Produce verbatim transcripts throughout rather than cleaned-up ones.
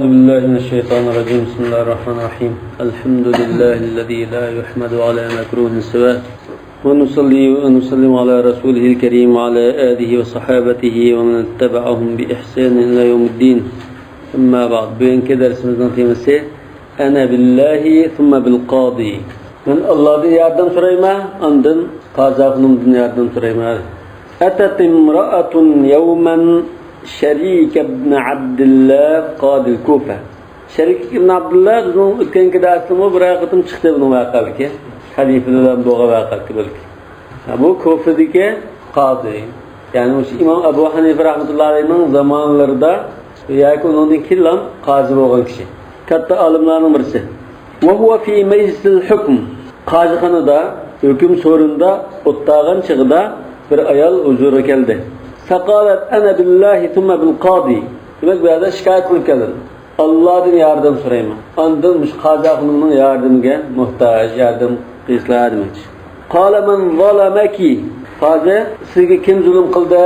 أعوذ بالله من الشيطان الرجيم. بسم الله الرحمن الرحيم. الحمد لله الذي لا يحمد على مكروه سواه. ونصلي ونسلم على رسوله الكريم وعلى آله وصحابته ومن اتبعهم بإحسان إلى يوم الدين. أما بعد. بۈگۈنكى دەرسىمىزنىڭ تېمىسى أنا بالله ثم بالقاضي. مەن ئاللادىن ياردەم سورايمەن، ئاندىن قازى خانىمدىن ياردەم سورايمەن. أتت امرأة يوما شريك بن عبد الله قاضي الكوفة. شەرىك ئىبن ئابدۇللا بىزنىڭ ئۆتكەنكى دەرسىمۇ بىرەر قېتىم چىقتى بۇنىڭ ۋەقەلىكى. خەلىپە بىلەن بولغان ۋەقەلىكى بەلكى. ھە، بۇ كوفىدىكى قازى. يەنى مۇشۇ ئىمام ئەبۇ ھەنىفە رەھمەتۇللا ئەلەيھنىڭ زامانلىرىدا ياكى ئۇنىڭدىن كېيىنلا قازى بولغان كىشى. كاتتا ئالىملارنىڭ بىرسى. وهو في مجلس الحكم. قازىخانىدا، ھۆكۈم سورۇنىدا ئولتۇرغان چېغىدا بىر ئايال ھۇزۇرىغا كەلدى. فقالت أنا بالله ثم بالقاضي. دېمەك، بۇ يەردە شىكايەت قىلىپ كەلدىم. ئاللادىن ياردەم سورايمەن. ئاندىن مۇشۇ قازى خانىمنىڭ ياردىمىگە موھتاج، ياردەم قىلىشلا دېمەكچى. قال من ظلمك؟ قازى، سىزگە كىم زۇلۇم قىلدى؟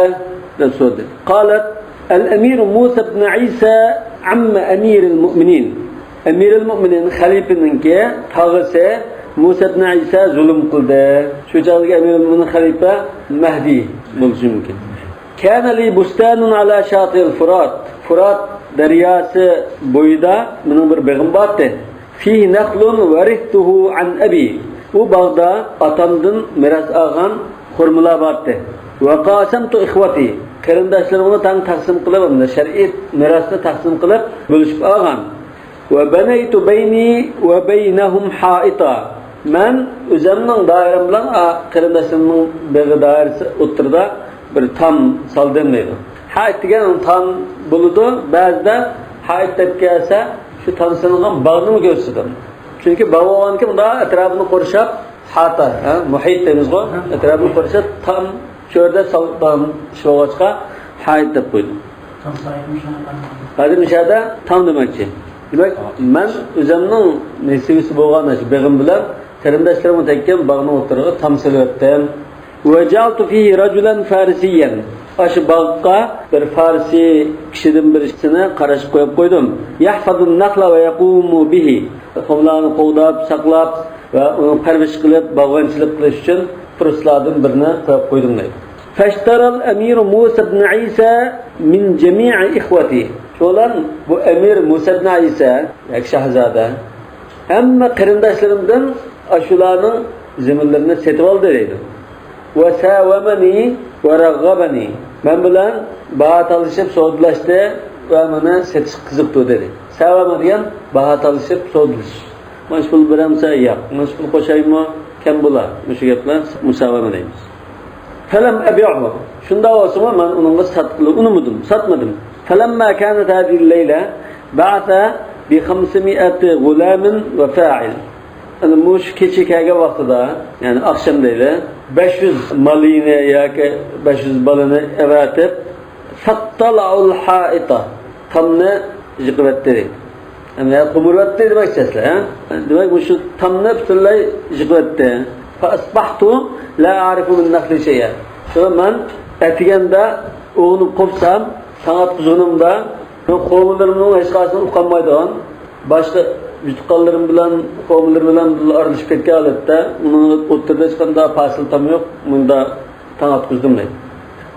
دەپ سورىدى. قالت الأمير موسى بن عيسى عم أمير المؤمنين. ئەمىرۇل مۆمىنىن خەلىپىنىڭكى تاغىسى مۇسا ئىبن ئىسا زۇلۇم قىلدى. شۇ چاغدىكى ئەمىرۇل مۆمىنىن خەلىپە مەھدى بولۇشى مۇمكىن. كان لي بستان على شاطئ الفرات. فۇرات دەرياسى بويىدا مېنىڭ بىر بېغىم بار ئىدى. فيه نخل ورثته عن أبي. ئۇ باغدا ئاتامدىن مىراس ئالغان خورمىلار بار ئىدى. وقاسمت إخوتي. قېرىنداشلىرىمغا تەڭ تەقسىم قىلىپ، شەرئىي مىراسنى تەقسىم قىلىپ بۆلۈشۈپ ئالغان. وبنيت بيني وبينهم حائطا. مەن ئۆزۈمنىڭ دائىرەم بىلەن، ئا، قېرىنداشلىرىمنىڭ بېغى دائىرىسى ئوتتۇرىدا بىر تام سالدىم دەيدۇ. ھائىت دېگەن تام بولىدۇ، بەزىدە ھائىت دەپ كەلسە، شۇ تام سېلىنغان باغنىمۇ كۆرسىتىدۇ. چۈنكى باغ بولغاندىكىن، مۇنداق ئەتراپىنى قورشاپ، ھاتا، ھە، مۇھىت دەيمىزغۇ، ھە. ئەتراپىنى قورشاپ تام چۆرىدە سالغان ئىش بولغاچقا، ھائىت دەپ قويدۇم. ھازىر مۇشۇ يەردە تام دېمەكچى. دېمەك، مەن ئۆزۈمنىڭ نېسىۋىسى بولغان شۇ بېغىم بىلەن قېرىنداشلىرىمغا تەگكەن باغنىڭ ئوتتۇرىغا تام سېلىۋەتتىم. وجعلت فيه رجلا فارسيا. ئاشۇ باغقا بىر فارسىي كىشىدىن بىرسىنى قاراشقا قويۇپ قويدۇم. يحفظ النخل ويقوم به. خورمىلارنى قوغداپ، ساقلاپ ۋە ئۇنى پەرۋىش قىلىپ، باغۋەنچىلىك قىلىش ئۈچۈن پۇرسلاردىن بىرنى قويۇپ قويدۇم دەيدۇ. فاشترى الأمير موسى بن عيسى من جميع إخوتي. شۇنىڭ بىلەن بۇ ئەمىر مۇسا ئىبن ئىسا، ياكى شاھزادە، ھەممە قېرىنداشلىرىمدىن ئاشۇلارنىڭ زېمىنلىرىنى سېتىۋالدى دەيدۇ. وساومني ورغبني. مەن بىلەن باھا تالىشىپ سودىلاشتى ۋە مېنى سېتىشقا قىزىقتۇردى دەيدۇ. ساۋمە دېگەن باھا تالىشىپ سودىلىشىش. مانا شۇ پۇل بېرەمسە ياق، مانا شۇ پۇل قوشايمۇ، كەم بولا. مۇشۇ گەپلەر مۇساۋەمە دەيمىز. فلم أبعه. شۇنداق بولسىمۇ مەن ئۇنىڭغا ساتقىلى ئۇنىمىدىم، ساتمىدىم. فلما كانت هذه الليلة بعث بخمسمائة غلام وفاعل. ئەنە مۇشۇ كېچە كەلگەن ۋاقتىدا، يەنى ئاخشام دەيلى، بەش يۈز مالىنى ياكى بەش يۈز بالىنى ئەۋەتىپ، فاقتلعوا الحائط، تامنى يىقىۋەتتى. يەنى قومۇرۇۋەتتى دېمەكچى ئەسلى، ھە؟ دېمەك، مۇشۇ تامنى پۈتۈنلەي يىقىۋەتتى. فأصبحت لا أعرف من النخل شيئا. شۇڭا مەن ئەتىگەندە ئوغۇنۇپ قوپسام، تاڭ ئاتقۇزغىنىمدا، مەن قومىلىرىمنىڭ ھېچقايسىسىنى ئۇقالمايدىغان، باشقا يۇتقانلىرىم بىلەن، قومىلىرى بىلەن ئارىلىشىپ كەتكەن ھالەتتە، ئۇنىڭ ئوتتۇرىدا ھېچقانداق پاسىل تام يوق، مۇندا تاڭ ئاتقۇزدۇم دەيدۇ.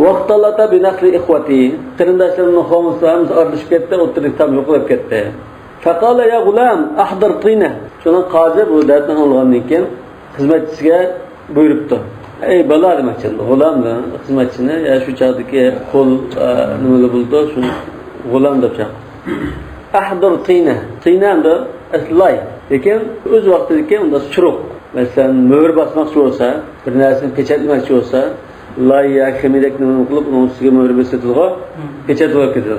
واختلط بنخل إخوتي، قېرىنداشلىرىمنىڭ خورمىسى ھەممىسى ئارىلىشىپ كەتتى، ئوتتۇرىدىكى تام يوقىلىپ كەتتى. فقال يا غلام أحضر طينة. شۇنىڭ قازى بۇ دەردنى ئاڭلىغاندىن كېيىن خىزمەتچىسىگە بۇيرۇپتۇ. ئەي بالا دېمەكچى، غۇلام خىزمەتچىنى، يا شۇ چاغدىكى قول، ئە، نېمىلەر بولىدۇ، شۇ غۇلام دەپ چاقىرىدۇ. أحضر طينة. طينة ئەمدى ئەسلى لاي. لېكىن ئۆز ۋاقتىدىكى ئۇنداق چۇرۇق. مەسىلەن، مۆھۈر باسماقچى بولسا، بىر نەرسىنى پېچەتلىمەكچى بولسا، لاي ياكى خېمىيەدەك نېمىنى قىلىپ، ئۇنىڭ ئۈستىگە مۆھۈر بېسىۋېتىدىغۇ، مم، پېچەت بولۇپ كېتىدۇ.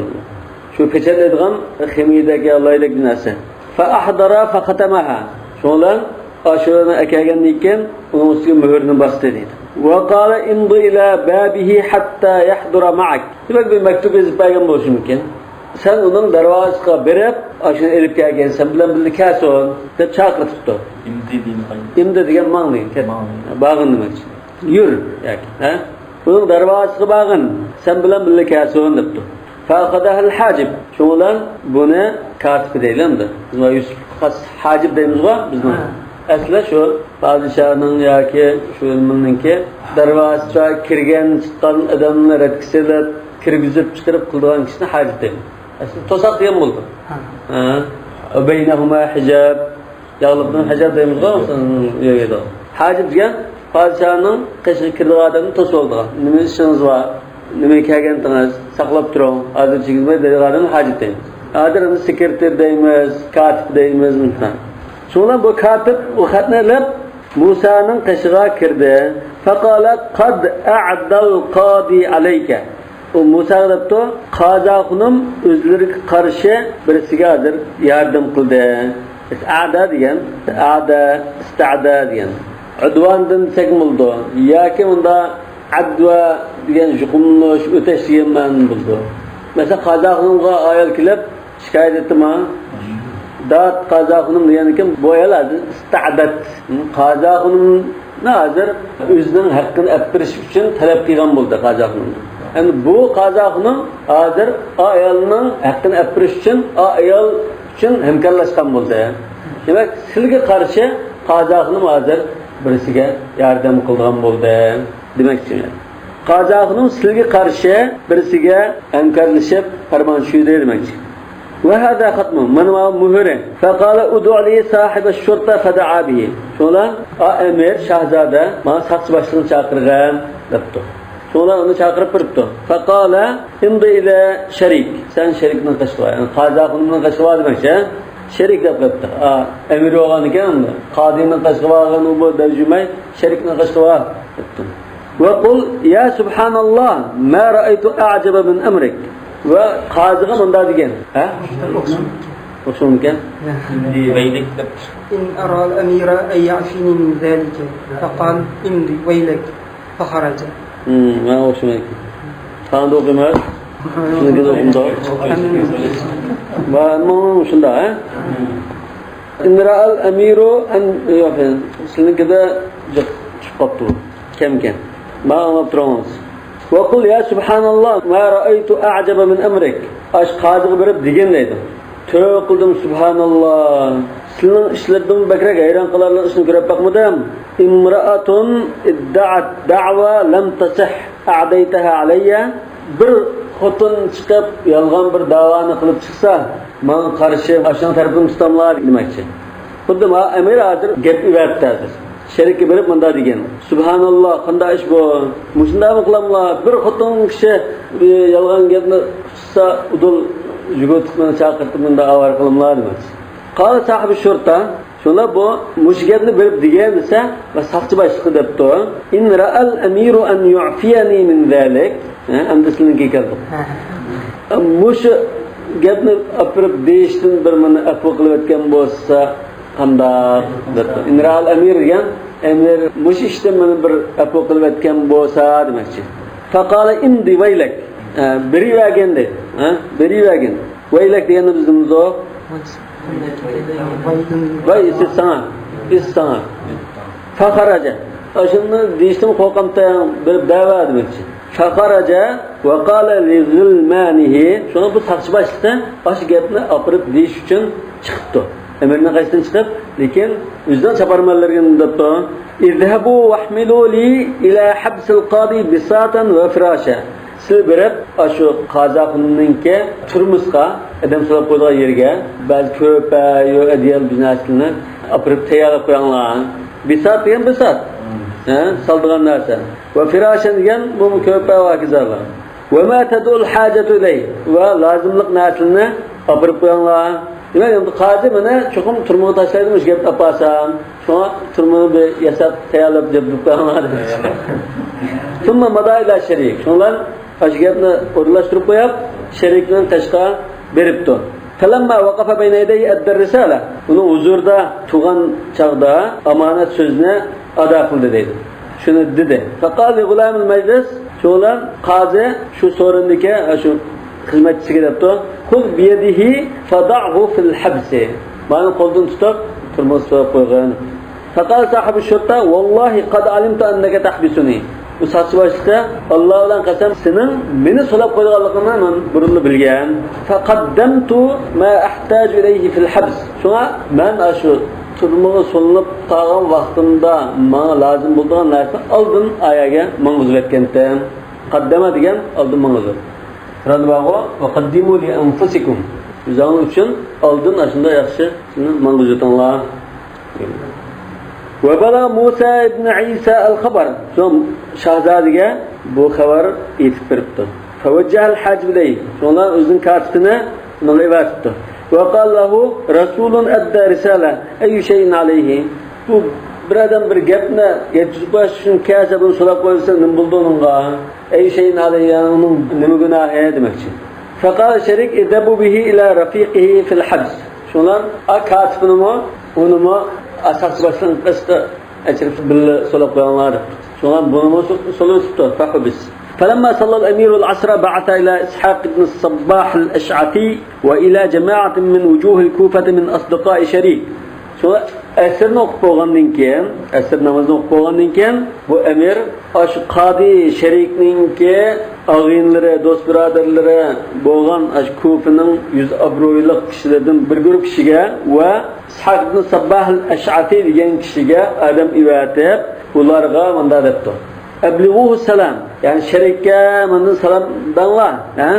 شۇ پېچەتلەيدىغان خېمىيەدەك يا لايدەك بىر نەرسە. فأحضر فختمها. شۇنىڭ بىلەن ئاشۇنى ئەكەلگەندىن كېيىن، ئۇنىڭ ئۈستىگە مۆھۈرنى باستى دەيدۇ. وقال امض إلى بابه حتى يحضر معك. دېمەك، بىر مەكتۇپ يېزىپ بەرگەن بولۇشى مۇمكىن. سەن ئۇنىڭ دەرۋازىسىغا بېرىپ، ئاشۇنى ئېلىپ كەلگىن، سەن بىلەن بىللە كەلسۇن، دەپ چاقىرتىپتۇ. ئىمدى دېگەن قايسى؟ ئىمدى دېگەن ماڭ دېگەن، كەت. ماڭ. بارغىن دېمەكچى. يۈر ياكى، ھە؟ ئۇنىڭ دەرۋازىسىغا بارغىن، سەن بىلەن بىللە كەلسۇن دەپتۇ. فأخذها الحاجب. شۇنىڭ بىلەن بۇنى كاتىپى دەيلى ئەمدى. بىز مانا يۈسۈپ خاس ھاجىب دەيمىزغۇ بىزنىڭ. ھە. ئەسلى شۇ پادىشاھنىڭ ياكى شۇ نېمىنىڭكى دەرۋازىسىغا كىرگەن، چىققان ئادەمنى رەتكە سېلىپ، كىرگۈزۈپ چىقىرىپ قىلىدىغان كىشىنى ھاجىب دەيمىز. ئەسلى توساق دېگەن بولىدۇ. ھە. ھە. وبينهما حجاب. ياغلىقنى ھەجەر دەيمىزغۇ، ياغىدۇ. ھاجىب دېگەن پادىشاھنىڭ قېشىغا كىرىدىغان ئادەمنى توسۇۋالىدىغان. نېمە ئىشىڭىز بار؟ نېمىگە كەلگەنتىڭىز؟ ساقلاپ تۇرۇڭ. ھازىر چېكىنمەي دەيدىغان ئادەمنى ھاجىب دەيمىز. ھازىر ئەمدى سېكرېتىر دەيمىز، كاتىپ دەيمىز. شۇنىڭ بىلەن بۇ كاتىپ ئۇ خەتنى ئېلىپ مۇسانىڭ قېشىغا كىردى. فقال قد أعدى القاضي عليك. ئۇ مۇساغا دەپتۇ، قازا خانىم ئۆزلىرىگە قارشى بىرسىگە ھازىر ياردەم قىلدى. ئەدا دېگەن، ئەدا، ئىستەدا دېگەن. ئۇدۋاندىن دېسەكمۇ بولىدۇ. ياكى مۇندا ئەدۋا دېگەن يۇقۇملىنىش، ئۆتەش دېگەن مەنىدە بولىدۇ. مەسىلەن، قازا خانىمغا ئايال كېلىپ، شىكايەت ئېيتتىما؟ دات قازا خانىم دېگەندىكىن بۇ ئايال ھازىر ئىستەدەت. قازا خانىمنى ھازىر ئۆزىنىڭ ھەققىنى ئەپ بېرىش ئۈچۈن تەلەپ قىلغان بولدى قازا خانىمدىن. ئەمدى بۇ قازا خانىم ھازىر ئا ئايالنىڭ ھەققىنى ئەپ بېرىش ئۈچۈن ئا ئايال ئۈچۈن ھەمكارلاشقان بولدى. دېمەك، سىلگە قارشى قازا خانىم ھازىر بىرسىگە ياردەم قىلىدىغان بولدى دېمەكچى. قازا خانىم سىلگە قارشى بىرسىگە ھەمكارلىشىپ پەرمان چۈشۈردى دېمەكچى. وهذا ختمه، مانا ماۋۇ مۆھۈرى. فقال ادع لي صاحب الشرطة فدعا به. شۇڭلار، ئا ئەمىر، شاھزادە، ماڭا ساقچى باشلىقىنى چاقىرغىن دەپتۇ. شۇڭلار ئۇنى چاقىرىپ بېرىپتۇ. فقال امض إلى شريك. سەن شېرىكنىڭ قېشىغا بار. يەنى قازا خانىمنىڭ قېشىغا بار دېمەكچى. شېرىك دەپ قويۇپتۇ. ئا، ئەمىر بولغان ئىكەن ئەمدى. قازىنىڭ قېشىغا بارغىنى بۇ دەرجىمەي، شېرىكنىڭ قېشىغا بار دەپتۇ. وقل يا سبحان الله ما رأيت أعجب من أمرك. ۋە قازىغا مۇنداق دېگەن. ھە؟ ئوخشىمىكەن؟ إن أرى الأمير أن يعفيني من ذلك. فقال امض ويلك. فخرج. ھىم، مانا ئوخشىمايدۇ. قانداق ئوقۇيمىز؟ شۇنىڭكىدە ئوقۇمدا. مانا شۇنداق، ھە؟ إن رأى الأمير أن، ياق، سىزنىڭكىدە جىق چىقىپ قاپتۇ. كەمكەن. مانا ئاڭلاپ تۇرۇڭىز. وقل يا سبحان الله ما رأيت أعجب من أمرك. ئاش قازىغا بېرىپ دېگىن دەيدۇ. تۆۋە قىلدىم، سۇبھاناللا. سىلىنىڭ ئىشلىرىدىن بەكرەك ھەيران قالارلىق ئىشنى كۆرۈپ باقمىدىم. امرأة ادعت دعوى لم تصح أعديتها علي. بىر خوتۇن چىقىپ، يالغان بىر داۋانى قىلىپ چىقسا، ماڭا قارشى ئاشۇنىڭ تەرىپىنى تۇتاملا دېمەكچى. خۇددى ما ئەمىر ھازىر گەپ ئېۋەتتى ھازىر. شېرىككە بېرىپ مۇنداق دېگەن. سۇبھاناللا، قانداق ئىش بۇ؟ مۇشۇنداقمۇ قىلاملا؟ بىر خوتۇن كىشى، ئى، يالغان گەپنى قىلسا، ئۇدۇل يۈگۈرتۈپ مېنى چاقىرتىپ مۇنداق ئاۋارە قىلاملا دېمەكچى. قال صاحب الشرطة، شۇڭلار بۇ مۇشۇ گەپنى بېرىپ دېگەن دېسە، ۋە ساقچى باشلىقى دەپتۇ. إن رأى الأمير أن يعفيني من ذلك. ھە، ئەمدى سىلىنىڭكىگە كەلدۇق. مۇشۇ گەپنى ئاپىرىپ دېيىشتىن بىر مېنى ئەپۇ قىلىۋەتكەن بولسا قانداق؟ دەپتۇ. إن رأى الأمير دېگەن، ئەمىر مۇشۇ ئىشتىن مېنى بىر ئەپۇ قىلىۋەتكەن بولسا دېمەكچى. فقال امض ويلك. ھە، بېرىۋەرگىن دەيدۇ. ھە، بېرىۋەرگىن. ۋەيلەك دېگەننى بىز دېمىزۇ؟ ۋەي، ئىسىت ساڭا. ئىسىت ساڭا. فخرج. ئاشۇنى دېيىشتىن قورقامتىڭ، بېرىپ دەۋەر دېمەكچى. فخرج وقال لغلمانه. شۇڭا بۇ ساقچى باشلىقى ئاشۇ گەپنى ئاپىرىپ دېيىش ئۈچۈن چىقىپتۇ. ئەمىرنىڭ قېشىدىن چىقىپ، لېكىن ئۆزىنىڭ چاپارمەنلىرىگە دەپتۇ. اذهبوا واحملوا لي إلى حبس القاضي بساطا وفراشا. سىلەر بېرىپ، ئاشۇ قازا خانىمنىڭكى تۈرمىسىغا، ئادەم سولاپ قويىدىغان يېرىگە بەزى كۆرپە، يو، ئەدىيال بىر نەرسىلەرنى ئاپىرىپ تەييارلاپ قويۇڭلار. بىسات دېگەن بىسات. ھە، سالىدىغان نەرسە. ۋە فىراشەن دېگەن بۇ كۆرپە ۋە ھاكازالار. ۋە ما تەدئۇل ھاجەتۇ ئىلەيھ. ۋە لازىملىق نەرسىلەرنى ئاپىرىپ قويۇڭلار. دېمەك، ئەمدى قازى مېنى چوقۇم تۈرمىگە تاشلايدۇ، مۇشۇ گەپنى ئاپارسام. شۇڭا تۈرمىنى بىر ياساپ، تەييارلاپ، جەپ قويۇڭلار دېدى. ثم مضى إلى شريك. شۇنىڭ بىلەن ئاشۇ گەپنى ئورۇنلاشتۇرۇپ قويۇپ، شېرىكنىڭ قېشىغا بېرىپتۇ. فلما وقف بين يديه أدى الرسالة. ئۇنىڭ ھۇزۇرىدا تۇرغان چاغدا ئامانەت سۆزنى ئادا قىلدى دەيدۇ. شۇنى دېدى. فقال لغلام المجلس. شۇنىڭ بىلەن قازى شۇ سورۇندىكى، شۇ خىزمەتچىسىگە دەپتۇ، خذ بيده فضعه في الحبس. مانا قولدىن تۇتۇپ، تۈرمىگە سولاپ قويغىن. فقال صاحب الشرطة، والله قد علمت أنك تحبسني. بۇ ساقچى باشلىقى، «ئاللا بىلەن قەسەم، سېنىڭ مېنى سولاپ قويىدىغانلىقىڭنى مەن بۇرۇنلا بىلگەن. فقدمت ما أحتاج إليه في الحبس. شۇڭا مەن ئاشۇ تۈرمىگە سولىنىپ قالغان ۋاقتىمدا ماڭا لازىم بولىدىغان نەرسىنى ئالدىن ئايەرگە ماڭغۇزۇۋەتكەنتىم.» قەددەمە دېگەن ئالدىن ماڭغۇزۇپ. قۇرئاندا بارغۇ، «وقدموا لأنفسكم.» ئۆزۈڭلار ئۈچۈن ئالدىن ئاشۇنداق ياخشى ئىشنى ماڭغۇزۇۋېتىڭلار. وبلغ موسى بن عيسى الخبر. شۇ شاھزادىگە بۇ خەۋەر يېتىپ بېرىپتۇ. فوجه الحاجب إليه. شۇڭلار ئۆزىنىڭ كاتىپىنى ئۇنىڭغا ئەۋەتىپتۇ. وقال له: رسول أدى رسالة، أي شيء عليه؟ بۇ بىر ئادەم بىر گەپنى يەتكۈزۈپ قويۇش ئۈچۈن كەلسە، بۇنى سوراپ قويسا، نېمە بولدى ئۇنىڭغا؟ أي شيء عليه، يەنى ئۇنىڭ نېمە گۇناھى دېمەكچى. فقال شريك: اذهبوا به إلى رفيقه في الحبس. شۇڭلار، ئا، كاتىپىنىمۇ، ئۇنىمۇ، ئا، ساقچى باشلىقىنى قىستا ئەچىرىپ بىللە سولاپ قويۇڭلار دەپتۇ. شۇڭلار بۇنىمۇ سو-، سولىۋېتىپتۇ، فحبس. فلما صلى الأمير العصر بعث إلى إسحاق بن الصباح الأشعثي وإلى جماعة من وجوه الكوفة من أصدقاء شريك. شۇڭا ئەسىرنى ئوقۇپ بولغاندىن كېيىن، ئەسىر نامىزىنى ئوقۇپ بولغاندىن كېيىن، بۇ ئەمىر ئاشۇ قادى شەرىكنىڭكى ئاغىنىلىرى، دوست بۇرادەرلىرى بولغان ئاشۇ كۇفىنىڭ يۈز ئابرۇيلۇق كىشىلىرىدىن بىر گۇرۇپ كىشىگە ۋە ئىسھاق ئىبن سابباھ ئەل ئەشئەسى دېگەن كىشىگە ئادەم ئەۋەتىپ، ئۇلارغا مۇنداق دەپتۇ: «ئەبلىغۇھۇ سالام»، يەنى شەرىككە ماندىن سالام بەرىڭلار، ھە؟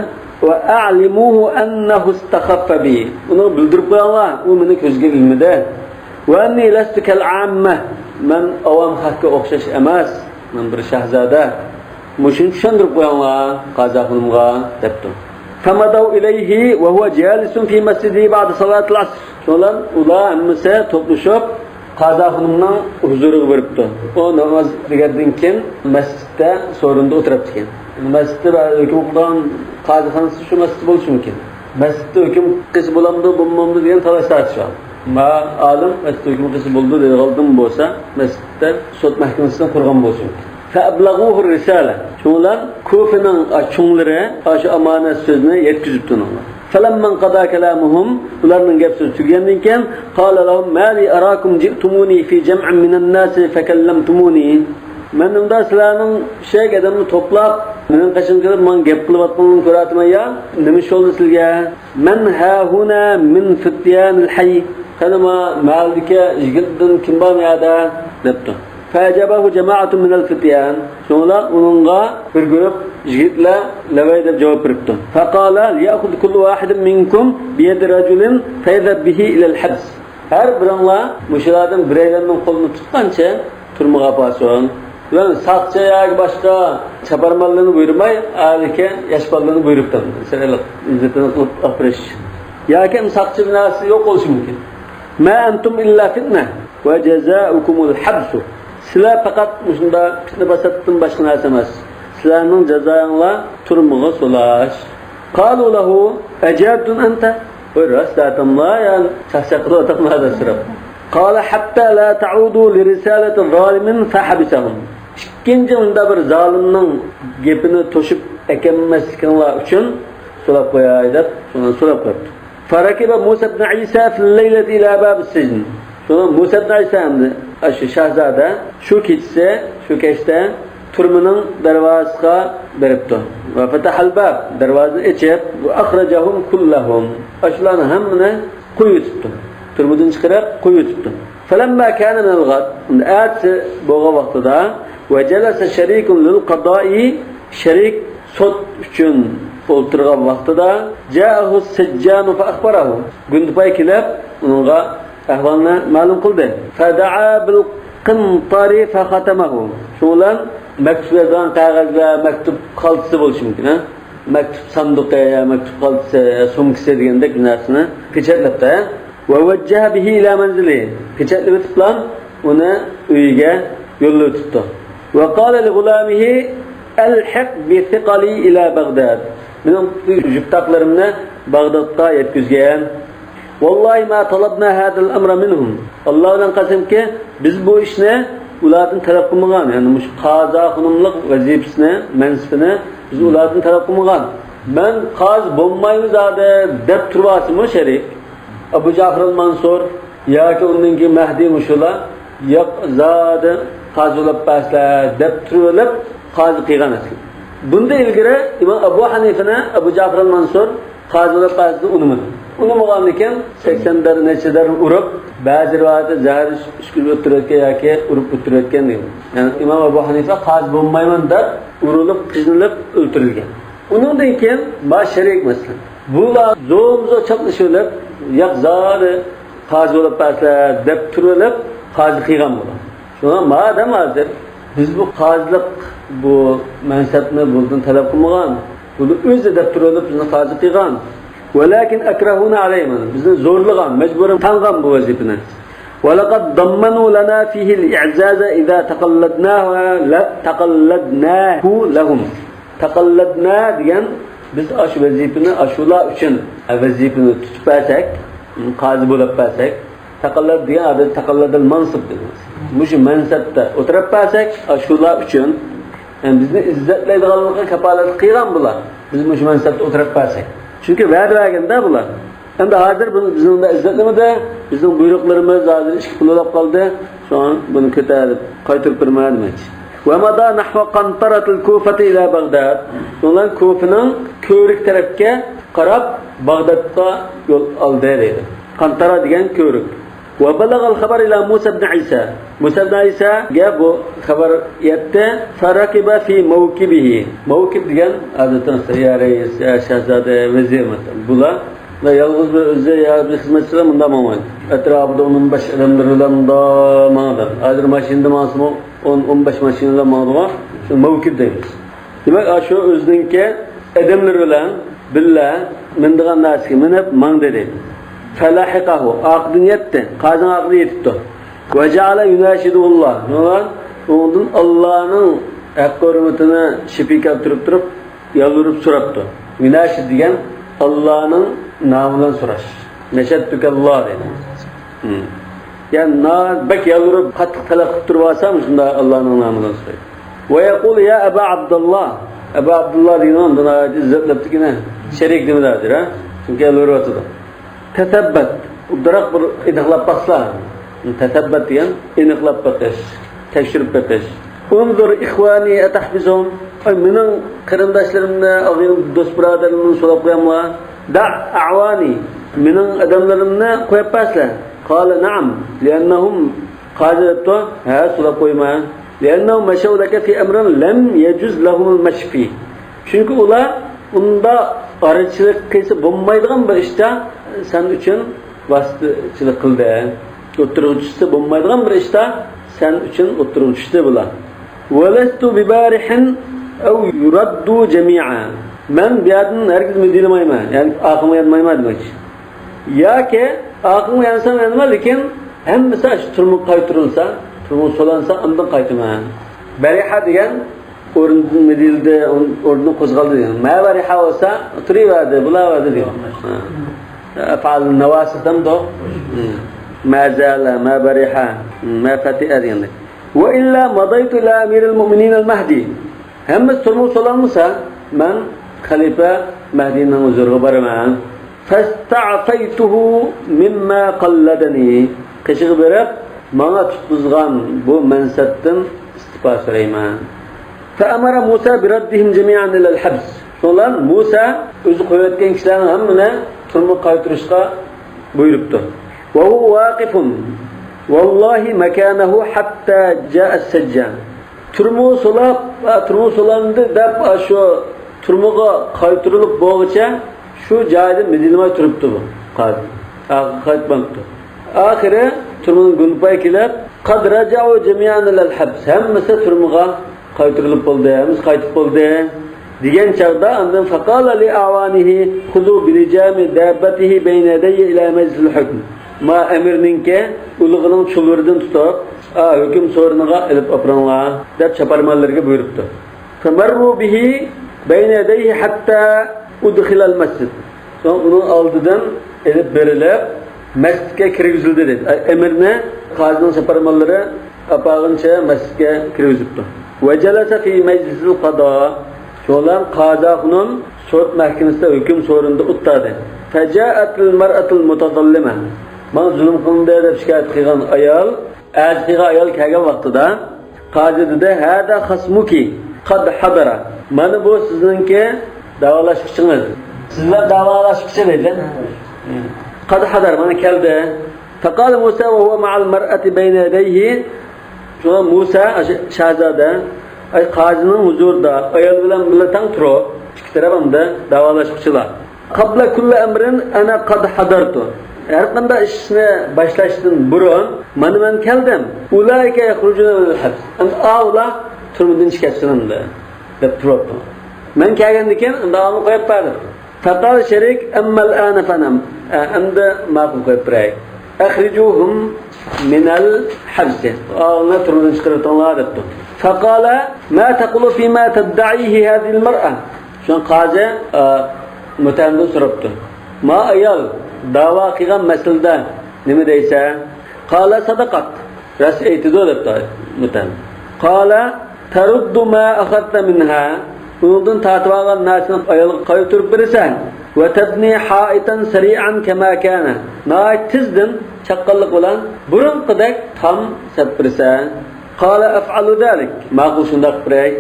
«ۋە ئەلىمۇھۇ ئەننەھۇ ئىستەخەففە بى»، ئۇنىڭغا بىلدۈرۈپ قويۇڭلار، ئۇ مېنى كۆزگە ئىلمىدى. «ۋە ئەننى لەستۇ كەل ئاممە»، مەن ئاۋام خەلققە ئوخشاش ئەمەس، مەن بىر شاھزادە. مۇشۇنى چۈشەندۈرۈپ قويۇڭلار قازى خانىمغا، دەپتۇ. فمضوا إليه وهو جالس في مسجده بعد صلاة العصر. شۇنىڭ بىلەن ئۇلار ھەممىسى توپلىشىپ، قازى خانىمنىڭ ھۇزۇرىغا بېرىپتۇ. ئۇ ناماز دېگەندىن كېيىن مەسچىتتە سورۇندا ئولتۇرۇپتىكەن. مەسچىتتە ھۆكۈم قىلىدىغان قازىخانىسى شۇ مەسچىت بولۇشى مۇمكىن. مەسچىتتە ھۆكۈم قىلسا بولامدۇ، بولمامدۇ دېگەن تالاش تارتىش بار. ما ئالىم مەسچىتتە ھۆكۈم قىلسا بولىدۇ دەيدىغانلىقىم بولسا، مەسچىتتە سوت مەھكىمىسىنى قۇرغان بولۇشى مۇمكىن. فأبلغوه الرسالة. شۇنىڭ بىلەن كۇفىنىڭ، ئا، چوڭلىرى ئاشۇ ئامانەت سۆزنى يەتكۈزۈپتۇ ئۇنىڭغا. فلما انقضى كلامهم، ئۇلارنىڭ گەپ سۆزى تۈگىگەندىن كېيىن، قال لهم ما لي أراكم جئتموني في جمع من الناس فكلمتموني. مەن ئۇندا سىلەرنىڭ شەرىك ئادەمنى توپلاپ، مېنىڭ قېشىمغا كېلىپ، ماڭا گەپ قىلىۋاتقىنىڭىزنى كۆرۈۋاتىمەن يا؟ نېمە ئىش بولدى سىلگە؟ من هاهنا من فتيان الحي. قېنى ما مەھەللىدىكى يىگىتلەردىن كىم بار بۇ يەردە؟ دەپتۇ. فأجابه جماعة من الفتيان. شۇڭلار ئۇنىڭغا بىر گۇرۇپ يىگىتلەر لەۋەي دەپ جاۋاب بېرىپتۇ. فقال ليأخذ كل واحد منكم بيد رجل فيذهب به إلى الحبس. ھەر بىرىڭلار مۇشۇلاردىن بىرەيلەننىڭ قولىنى تۇتقانچە تۈرمىگە ئاپارسۇن. بۇلار ساقچى ياكى باشقا چاپارمانلىرىنى بۇيرۇماي، ھېلىقى ياش بالىلارنى بۇيرۇپتۇ. مەسىلەن، ئىززىتىنى قىلىپ ئاپىرىش. ياكى ساقچى بىناسى يوق بولۇشى مۇمكىن. ما أنتم إلا فتنة وجزاؤكم الحبس. سىلەر پەقەت مۇشۇنداق پىتنە-پاساتتىن باشقا نەرسە ئەمەس. سىلەرنىڭ جازايىڭلار تۈرمىگە سولاش. قالوا له أجاد أنت؟ ۋاي، راست ئاتاملا يا، چاقچاق قىلىۋاتاملا دەپ سوراپ. قال حتى لا تعودوا لرسالة ظالم فحبسهم. ئىككىنچى مۇنداق بىر زالىمنىڭ گېپىنى توشۇپ ئەكەلمەسلىكىڭلار ئۈچۈن سوراپ قوياي دەپ، شۇنى سوراپ قويۇپتۇ. فركب موسى بن عيسى في الليلة إلى باب السجن. شۇڭا مۇسا ئىبن ئەيسا ئەمدى، ئاشۇ شاھزادە شۇ كېچىسى، شۇ كەچتە تۈرمىنىڭ دەرۋازىسىغا بېرىپتۇ. وفتح الباب، دەرۋازىنى ئېچىپ، وأخرجهم كلهم، ئاشۇلارنى ھەممىنى قويۇۋېتىپتۇ. تۈرمىدىن چىقىرىپ قويۇۋېتىپتۇ. فلما كان من الغد، ئەتىسى بولغان ۋاقتىدا، وجلس شريك للقضاء، شەرىك سوت ئۈچۈن ئولتۇرغان ۋاقتىدا، جاءه السجان فأخبره، گۇندىپاي كېلىپ ئۇنىڭغا ئەھۋالنى مەلۇم قىلدى. فدعا بالقنطر فختمه. شۇنىڭ بىلەن مەكتۇپ يازغان قەغەزلەر، مەكتۇپ خالتىسى بولۇشى مۇمكىن، ھە؟ مەكتۇپ ساندۇقى يا مەكتۇپ خالتىسى يا سومكىسى دېگەندەك بىر نەرسىنى پېچەتلەپتۇ، ھە؟ ووجه به إلى منزله. پېچەتلىۋېتىپلا ئۇنى ئۆيىگە يوللىۋېتىپتۇ. وقال لغلامه ألحق بثقلي إلى بغداد. مېنىڭ يۈك تاقلىرىمنى باغدادقا يەتكۈزگىن. والله ما طلبنا هذا الأمر منهم. ئاللا بىلەن قەسەمكى، بىز بۇ ئىشنى ئۇلاردىن تەلەپ قىلمىغان. يەنى مۇشۇ قازى خانىملىق ۋەزىپىسىنى، مەنسىپىنى بىز ئۇلاردىن تەلەپ قىلمىغان. مەن قازى بولمايمەن زادى دەپ تۇرۇۋاتىمۇ شەرىك؟ ئەبۇ جەئفەر مەنسۇر ياكى ئۇندىن كېيىن مەھدى مۇشۇلار، ياق، زادى قازى بولۇپ بەرسىلە دەپ تۇرۇۋېلىپ، قازى قىلغان ئەسلى. بۇندىن ئىلگىرى ئىمام ئەبۇ ھەنىفىنى ئەبۇ جەئفەر ئەل مەنسۇر قازى بولۇپ بەرسىنى ئۇنىمىدى. ئۇنىمىغاندىن كېيىن سەكسەن دەر، نەچچە دەر ئۇرۇپ، بەزى رىۋايەتتە زەھەر ئىچكۈزۈپ ئۆلتۈرۈۋەتكەن ياكى ئۇرۇپ ئۆلتۈرۈۋەتكەن دەيدۇ. يەنى ئىمام ئەبۇ ھەنىفە قازى بولمايمەن دەپ ئۇرۇلۇپ، قىينىلىپ ئۆلتۈرۈلگەن. ئۇنىڭدىن كېيىن ما شەرىك مەسىلەن. بۇلار زومزو چاپلىشىۋېلىپ، ياق زادى قازى بولۇپ بەرسە دەپ تۇرۇۋېلىپ، قازى قىلغان بۇلار. شۇڭا مادەم ھازىر بىز بۇ قازىلىق، بۇ مەنسەپنى بۇندىن تەلەپ قىلمىغان. بۇنى ئۆزى دەپ تۇرۇۋېلىپ بىزنى قازى قىلغان. ۋەلەكىن ئەكرەھۇنا ئەلەيھى، بىزنى زورلىغان، مەجبۇرەن تاڭغان بۇ ۋەزىپىنى. ۋەلەقەد دەممەنۇ لەنا فىھىل ئىئزازە ئىزا تەقەللەدناھۇ لە-، تەقەللەدناھۇ لەھۇم. تەقەللەدنا دېگەن، بىز ئاشۇ ۋەزىپىنى ئاشۇلار ئۈچۈن، ۋەزىپىنى تۇتۇپ بەرسەك، قازى بولۇپ بەرسەك، تەقەللەد دېگەن ئادەم تەقەللەدەل مەنسىپ دېگەن. مۇشۇ مەنسەپتە ئولتۇرۇپ بەرسەك، ئاشۇلار ئۈچۈن، يەنى بىزنى ئىززەتلەيدىغانلىقىغا كاپالەتلىك قىلغان بۇلار. بىز مۇشۇ مەنسەپتە ئولتۇرۇپ بەرسەك. چۈنكى ۋەدە بەرگەندە بۇلار. ئەمدى ھازىر بۇ-، بىزنىڭ بىلەن ئىززەتلىمىدى. بىزنىڭ بۇيرۇقلىرىمىز ھازىر ئىككى پۇل بولۇپ قالدى. شۇڭا بۇنى كۆتەرىپ قايتۇرۇپ بېرىمەن دېمەكچى. ۋەمادا نەھۋە قەنتەرەتىل كۇفەتى ئىلە بەغداد. شۇنىڭ بىلەن كۇفىنىڭ كۆۋرۈك تەرەپكە قاراپ باغدادقا يول ئالدى دەيدۇ. قەنتەرە دېگەن كۆۋرۈك. ۋەبەلەغەل خەبەر ئىلە مۇسا ئىبنى ئىسا. مۇسا ئىبنى ئىساگە بۇ خەۋەر يەتتى. فەرەكىبە فى مەۋكىبىھى. مەۋكىب دېگەن ئادەتتە مەسىلەن، يا رەئىس، يا شاھزادە، ۋەزىر مەسىلەن. بۇلار، بۇلار يالغۇز بىر ئۆزى يا بىر خىزمەتچىلەر مۇنداق ماڭمايدۇ. ئەتراپىدا ئون بەش ئادەملىرى بىلەن مۇنداق ماڭىدۇ. ھازىر ماشىنىدا ماڭسىمۇ ئون، ئون بەش ماشىنا بىلەن ماڭىدىغان. شۇ مەۋكىب دەيمىز. دېمەك، ئاشۇ ئۆزىنىڭكى ئادەملىرى بىلەن بىللە مىنىدىغان نەرسىگە مىنىپ ماڭدى دەيدۇ. فەلەھىقەھۇ، ئارقىدىن يەتتى، قازىنىڭ ئارقىدىن يېتىپتۇ. ۋەجەئەلە يۇناشىدۇللا، ئۇنىڭدىن ئاللانىڭ ھەققى ھۆرمىتىنى شېپىگە كەلتۈرۈپ تۇرۇپ يالۋۇرۇپ سوراپتۇ. يۇناشىد دېگەن ئاللانىڭ نامى بىلەن سوراش. نەشەدتۇكەللا دەيدۇ. ھىم. يەنى نا-، بەك يالۋۇرۇپ، قاتتىق تەلەپ قىلىپ تۇرۇۋالسا، مۇشۇنداق ئاللانىڭ نامى بىلەن سورايدۇ. ۋە يەقۇلۇ يا ئەبا ئابدۇللا. ئەبا ئابدۇللا دېگىنى ئۇندىن ناھايىتى ئىززەتلەپتىكىنە. شېرىك دېمىدى ھازىر، ھە؟ چۈنكى يالۋۇرۇۋاتىدۇ. تەسەببەت. ئوبدانراق بىر ئېنىقلاپ باقسا. تەسەببەت دېگەن ئېنىقلاپ بېقىش، تەكشۈرۈپ بېقىش. ئۇنزۇر ئىخۋانى ئەتەھبىسۇھۇم. ئاي، مېنىڭ قېرىنداشلىرىمنى، ئاغىنە، دوست بۇرادەرلىرىمنى سولاپ قوياملا؟ دەئ ئەئۋانى. مېنىڭ ئادەملىرىمنى قويۇپ بەرسىلە. قالە نەئەم. لىئەننەھۇم قازى دەپتۇ. ھە، سولاپ قويما. لىئەننەھۇم مەشەۋ لەكە فى ئەمرىن لەم يەجۇز لەھۇمۇل مەشى فى. چۈنكى ئۇلار ئۇنداق ئارىچىلىق قىلسا بولمايدىغان بىر ئىشتا سەن ئۈچۈن ۋاسىتىچىلىك قىلدى. ئوتتۇرىغا چۈشسە بولمايدىغان بىر ئىشتا سەن ئۈچۈن ئوتتۇرىغا چۈشتى بۇلار. ۋەلەستۇ بىبارىھىن ئەۋ يۇرەددۇ جەمىئا. مەن بۇ يەردىن ھەرگىز مىدىرلىمايمەن، يەنى ئارقامغا يانمايمەن دېمەكچى. ياكى ئارقامغا يانسام يانىمەن، لېكىن ھەممىسى شۇ تۈرمىگە قايتۇرۇلسا، تۈرمىگە سولانسا، ئاندىن قايتىمەن. بەرىھە دېگەن ئورنىدىن مىدىرلىدى، ئورنىدىن قوزغالدى دېگەن. مە بەرىھە بولسا، تۇرۇۋەردى، بولاۋەردى دېگەن. ھە. ئەفئال ناۋاسىھ دەمدۇ؟ مە زالە، مە بەرىھە، مە فەتىئە دېگەندەك. ۋە ئىللا مادايتۇ ئىلە ئەمىرىل مۇئمىنىنەل مەھدى. ھەممىسى تۈرمىگە سولانمىسا، مەن خەلىپە مەھدىنىڭ ھۇزۇرىغا بارىمەن. فاستعفيته مما قلدني. قېشىغا بېرىپ، ماڭا تۇتقۇزغان بۇ مەنسەپتىن ئىستىپا سورايمەن. فأمر موسى بردهم جميعا إلى الحبس. شۇڭلار مۇسا ئۆزى قويۇۋەتكەن كىشىلەرنىڭ ھەممىنى تۈرمىگە قايتۇرۇشقا بۇيرۇپتۇ. وهو واقف والله مكانه حتى جاء السجان. تۈرمىگە سولاپ، ئا، تۈرمىگە سولاندى دەپ، ئا، شۇ تۈرمىگە قايتۇرۇلۇپ بولغۇچە شۇ جايىدىن مىدىرلىماي تۇرۇپتۇ بۇ قازى. ئارقىغا قايتماپتۇ. ئاخىرى تۈرمىنىڭ گۇنىپايى كېلىپ، قد رجعوا جميعا إلى الحبس. ھەممىسى تۈرمىگە قايتۇرۇلۇپ بولدى، ھەممىسى قايتىپ بولدى دېگەن چاغدا، ئاندىن فقال لأعوانه خذوا بلجام دابته بين يدي إلى مجلس الحكم. ما ئەمىرنىڭكى ئۇلىغىنىڭ چۇلۋۇرىدىن تۇتۇپ، ئا، ھۆكۈم سورۇنىغا ئېلىپ ئاپىرىڭلار دەپ چاپارمەنلىرىگە بۇيرۇپتۇ. فمروا به بين يديه حتى أدخل المسجد. سوڭ ئۇنىڭ ئالدىدىن ئېلىپ بېرىلىپ، مەسچىتكە كىرگۈزۈلدى دەيدۇ. ئەمىرنى، قازىنىڭ چاپارمەنلىرى ئاپارغىنىچە مەسچىتكە كىرگۈزۈپتۇ. وجلس في مجلس القضاء. شۇنىڭ بىلەن قازى خانىم سوت مەھكىمىسىدە ھۆكۈم سورۇنىدا ئولتۇردى. فجاءت المرأة المتظلمة. ماڭا زۇلۇم قىلىندى دەپ شىكايەت قىلغان ئايال، ئەرز قىلغان ئايال كەلگەن ۋاقتىدا، قازى دېدى، هذا خصمك. قد حضر. مانا بۇ سىزنىڭكى داۋالاشقۇچىڭىز. سىزلەر داۋالاشقۇچى دەيدۇ. قد حضر، مانا كەلدى. فقال موسى وهو مع المرأة بين يديه. شۇڭا مۇسا، شاھزادە، ئاي، قازىنىڭ ھۇزۇرىدا ئايال بىلەن بىللە تەڭ تۇرۇپ، ئىككى تەرەپ ئەمدى داۋالاشقۇچىلار. قبل كل أمر أنا قد حضرت. ھەر قانداق ئىشنى باشلاشتىن بۇرۇن، مانا مەن كەلدىم. أولئك يخرجون من الحبس. ئەمدى ئاۋۇلار تۈرمىدىن چىقىپ چىقىڭ دەپ تۇرۇپتۇ. مەن كەلگەندىن كېيىن ئەمدى ئاۋۇلارنى قويۇپ بەردىم. فقال شريك أما الآن فنم. ئە، ئەمدى ماقۇل، قويۇپ بېرەي. أخرجوهم من الحبس. ئاۋۇلارنى تۈرمىدىن چىقىرىۋېتىڭلار دەپتۇ. فقال ما تقول فيما تدعيه هذه المرأة. شۇڭا قازى، ئا، مۇتەمدىن سوراپتۇ. ما ئايال داۋا قىلغان مەسىلىدە نېمە دەيسەن؟ قال صدقت. راست ئېيتىدۇ دەپتۇ مۇتەم. قال ترد ما أخذت منها. ئۇنىڭدىن تارتىۋالغان نەرسىنى ئايالغا قايتۇرۇپ بېرىسەن. وتبني حائطا سريعا كما كان. ناھايىتى تېزدىن چاققانلىق بىلەن بۇرۇنقىدەك تام سېلىپ بېرىسەن. قال أفعل ذلك. ماقۇل، شۇنداق قىلىپ بېرەي.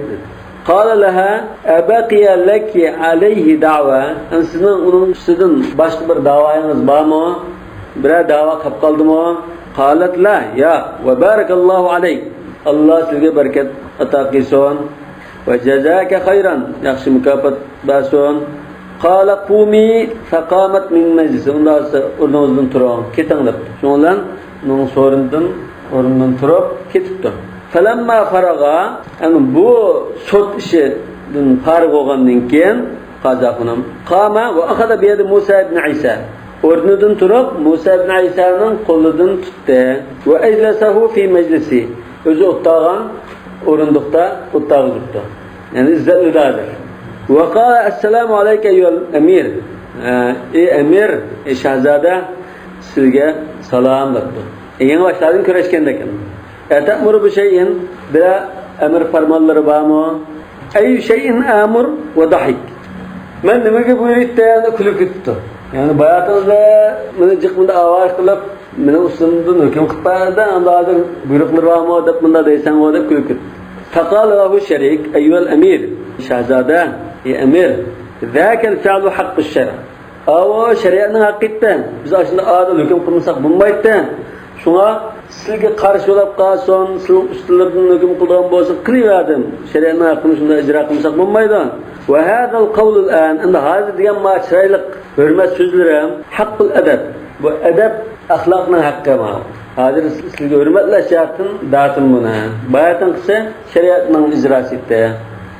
قال لها أبقي لك عليه دعوى. ئەمدى سىزنىڭ ئۇنىڭ ئۈستىدىن باشقا بىر داۋايىڭىز بارمۇ؟ بىرەر داۋا قاپ قالدىمۇ؟ قالت لا، ياق. وبارك الله عليك. ئاللا سىزگە بەرىكەت ئاتا قىلسۇن. وجزاك خيرا. ياخشى مۇكاپات بەرسۇن. قال قومي فقامت من مجلسه. ئۇنداق بولسا ئورنىڭىزدىن تۇرۇڭ، كېتىڭ دەپتۇ. شۇنىڭ بىلەن ئۇنىڭ سورۇنىدىن، ئورنىدىن تۇرۇپ كېتىپتۇ. فلما فرغ، يەنى بۇ سوت ئىشىدىن پارىغ بولغاندىن كېيىن، قازى خانىم، قام وأخذ بيد موسى بن عيسى. ئورنىدىن تۇرۇپ، مۇسا ئىبن ئەيسانىڭ قولىدىن تۇتتى. وأجلسه في مجلسه. ئۆزى ئولتۇرغان ئورۇندۇقتا ئولتۇرغۇزۇپتۇ. يەنى ئىززەتلىدى ھازىر. وقال السلام عليك أيها الأمير. ئە، ئەي ئەمىر، ئەي شاھزادە، سىزگە سالام دەپتۇ. ئە، يېڭى باشلاردىن كۆرۈشكەندەك. أتأمر بشيء، بىرەر ئەمر پەرمانلىرى بارمۇ؟ أي شيء آمر وضحك. مەن نېمىگە بۇيرۇيتتىم دەپ كۈلۈپ كېتىپتۇ. يەنى باياتىڭدا مېنى جىق مۇنداق ئاۋارە قىلىپ، مېنىڭ ئۈستۈمدىن ھۆكۈم قىلىپ بەردىڭ، ئەمدى ھازىر بۇيرۇقلىرى بارمۇ دەپ مۇنداق دەيسەنغۇ دەپ كۈلۈپ كېتىپتۇ. فقال له الشريك أيها الأمير، شاھزادە، ئەي ئەمىر، ذاك الفعل حق الشرع. ئاۋۇ شەرىئەتنىڭ ھەققى ئىدى. بىز ئاشۇنداق ئادىل ھۆكۈم قىلمىساق بولمايتتى. شۇڭا سىلىگە قارشى بولاپ قالسۇن، سىلىنىڭ ئۈستۈنلىرىدىن ھۆكۈم قىلىدىغان بولسا قىلىۋەردىم. شەرىئەتنىڭ ھەققىنى شۇنداق ئىجرا قىلمىساق بولمايدۇ. وهذا القول الآن، ئەمدى ھازىر دېگەن ما چىرايلىق ھۆرمەت سۆزلىرىم حق الأدب. بۇ ئەدەپ، ئەخلاقنىڭ ھەققى ما. ھازىر سىلىگە ھۆرمەتلەش جەھەتتىن دەتتىم بۇنى. باياتىنقىسى شەرىئەتنىڭ ئىجراسى ئىدى.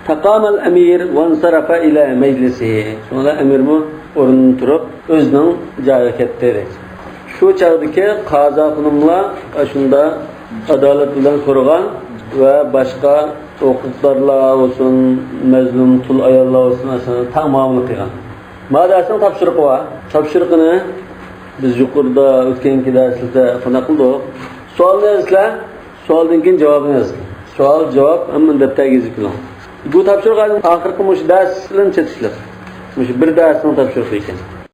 فقام الأمير وانصرف إلى مجلسه. شۇڭا ئەمىرمۇ ئورنىدىن تۇرۇپ، ئۆزىنىڭ جايىغا كەتتى. شۇ چاغدىكى قازى خانىملار ئاشۇنداق ئادالەت بىلەن تۇرغان ۋە باشقا ھوقۇقدارلار بولسۇن، مەزلۇم تۇل ئاياللار بولسۇن، ئاشۇنداق تەڭ مۇئامىلە قىلغان. مادا سىلىنىڭ تاپشۇرۇقى بار. تاپشۇرۇقىنى بىز يۇقىرىدا ئۆتكەنكى دەرسلەردە قانداق قىلدۇق؟ سوئالنى يازىسىلەر، سوئالدىن كېيىن جاۋابىنى يازىسىلەر. سوئال، جاۋاب، ھەممىنى دەپتەرگە يېزىپ كېلىڭ. بۇ تاپشۇرۇق ھازىر ئاخىرقى مۇشۇ دەرس بىلەن چېتىشلىق. مۇشۇ بىر دەرسنىڭ تاپشۇرۇقى ئىكەن.